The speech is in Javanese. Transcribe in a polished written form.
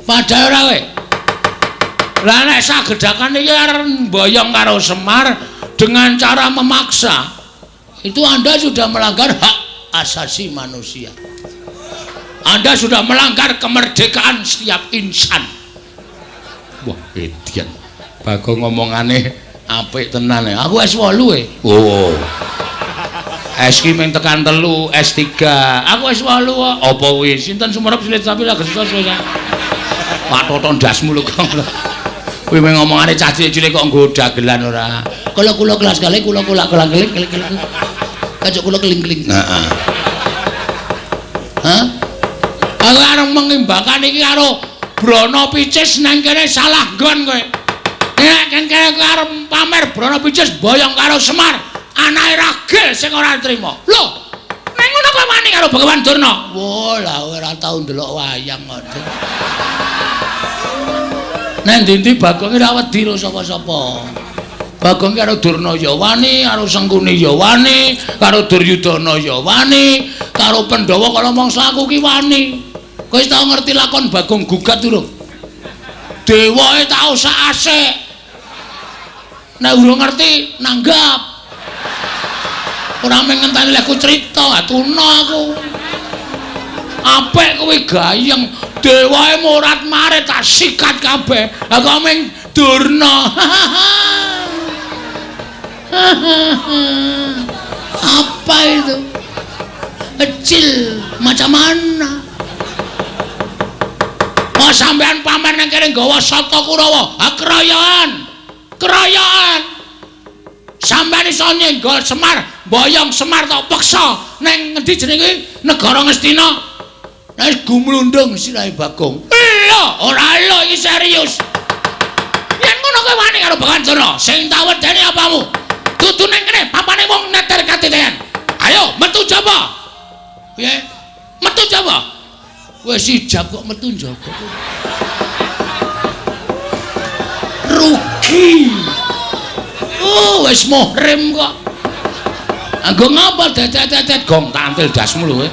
Padha ora kowe? Lah nek sagedhakan iki arep mboyong karo Semar dengan cara memaksa, itu Anda sudah melanggar hak asasi manusia. Anda sudah melanggar kemerdekaan setiap insan. Wah, edian. Bagong ngomongane apik tenan ya. Aku S8 e. Oh. S ki mung tekan 3, S3. Aku S8 kok. Apa kuwi? Sinten sumerep silit sapi lagi susah. Pak Toton ndasmu lho kok. Kuwi mung ngomongane cah cilik-cilik kok nggo dagelan ora. Kala kula kelas kali kula kula kelang keling keling keling. Kajok kula keling-keling. Heeh. Hah? Aku arep mengimbakan iki karo Brana Picis nang kene salah nggon kowe. Nek kene kowe arep pamer Brana Picis boyong karo Semar, anake ragil sing ora trima. Lho, nek ngono kowe wani karo Bagawan Durna? Wah, lah ora tau ndelok wayang kok. Nek ndi-ndi Bagong ora wedi karo sapa-sapa. Bagong karo Durna ya wani, karo Sengkuni ya wani, karo Duryudana ya wani, karo Pandhawa kala mangsa aku ki wani. Kowe tau ngerti lakon Bagong gugat durung? Dewae tau sak asik. Nek urung ngerti nanggap. Ora mung ngenteni lek crita, atuna aku. Apik kuwi gayeng, dewae morat-marit tak sikat kabeh. Aku mung Durna. Apa itu? Kecil macam mana? Oh, sampean pamer nang kene nggawa Sata Kurawa. Ha keroyokan. Keroyokan. Sampean iso nyenggol Semar, boyong Semar tok peksa nang ngendi jenenge negara Ngastina. Nek gumlundung sirahe Bagong. Lho, ora lho iki serius. Yen ngono kowe wani karo Bagawan Durna, sing tak wedeni apamu? Dudu nang kene papane wong neter katiten. Ayo metu jaba. Piye? Metu jaba. Wis ijab kok metu njaba. Rugi. Oh, wis muhrim kok. Anggo ngapa dedet-dedet gong tantil dasmu lho kowe.